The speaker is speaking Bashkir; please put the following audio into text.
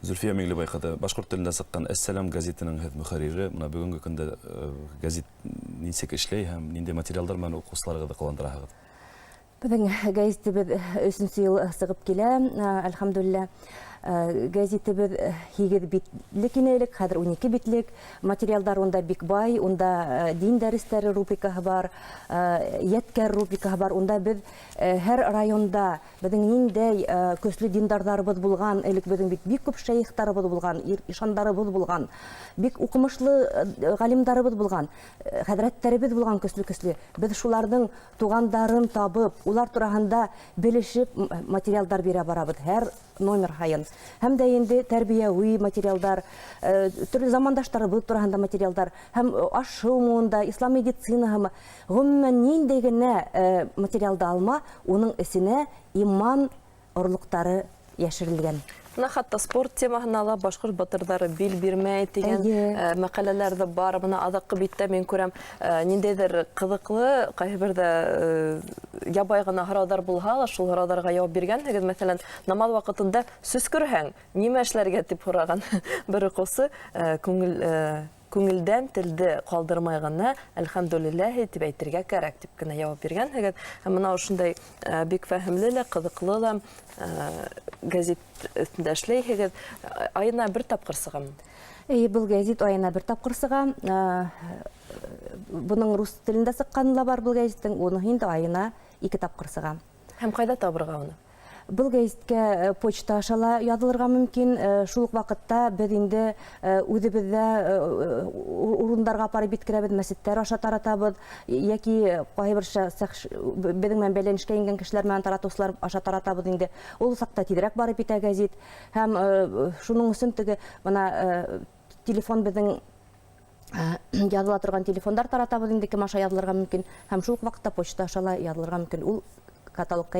Зөлфиә Миңлебай ҡыҙы, башҡорт телендә сыҡҡан «Әссәләм» гәзитенең һеҙ мөхәррире. Бына бөгөнгө көндә гәзит нисек эшләй һәм ниндәй материалдар менән уҡыусыларығыҙҙы ҡыуандыраһығыҙ? Беҙҙең гәзитебеҙ өсөнсө йыл сығып килә, әлхәмдүлилләһ. Гәзитебеҙ 8 битлек ине элек, хәҙер 12 битлек. Материалдар унда бик бай, унда дин дәрестәре рубрикаһы бар, йәткәр рубрикаһы бар. Унда беҙ һәр районда беҙҙең ниндәй көслө диндарҙарыбыҙ булған, элек беҙҙең бит бик күп шәйехтарыбыҙ булған, ишандарыбыҙ булған, бик уҡымышлы ғалимдарыбыҙ булған, хәҙрәттәребеҙ булған көслө-көслө. Беҙ шуларҙың туғандарын табып, улар тураһында белешеп материалдар бирә барабыҙ һәр номер һайын. Һәм дә инде тәрбиәүи материалдар, төрлө замандаштарыбыҙ тураһында материалдар, һәм аш-һыу муында, ислам медицинаһымы, ғөмүмән, ниндәй генә материалды алма, уның эсенә иман орлоҡтары йәшерелгән. Бына хатта спорт темаһына ла «Башҡорт батырҙары бил бирмәй» тигән мәҡәләләр ҙә бар. Бына аҙаҡҡы биттә мин күрәм, ниндәйҙер ҡыҙыҡлы, ҡайһы берҙә ябай ғына һорауҙар булһа ла, шул һорауҙарға яуап биргәнһегеҙ. Мәҫәлән, намаҙ ваҡытында сөскөрһәң, нимә эшләргә тип һораған бер уҡыусы, күңел күңелдән телде ҡалдырмай ғына «Әлхәмдүлилләһи» тип әйтергә кәрәк тип кенә яуап биргәнһегеҙ. Һәм бына ошондай бик фәһемле лә, ҡыҙыҡлы ла гәзит өҫтөндә эшләйһегеҙ. Айына бер тапҡыр сығамы? Эйе, был гәзит айына бер тапҡыр сыға. Бының рус телендә сыҡҡаны ла бар был гәзиттең, уны инде айына 2 тапҡыр сыға. Һәм ҡайҙа табырға уны? Был гәзиткә почта аша ла яҙылырға мөмкин. Шул уҡ ваҡытта беҙ инде үҙебеҙҙә урындарға апарып еткерәбеҙ, мәсеттәр аша таратабыҙ, йәки ҡайһы бер беҙҙең менән бәйләнешкә ингән кешеләр менән таратыусылар аша таратабыҙ инде. Ул саҡта тиҙерәк барып етә гәзит. Һәм шуның өсөн теге бына телефон беҙҙең яҙыла торған телефондар таратабыҙ инде, кем аша яҙылырға мөмкин. Һәм шул уҡ ваҡытта почта аша ла яҙылырға мөмкин. Ул каталогка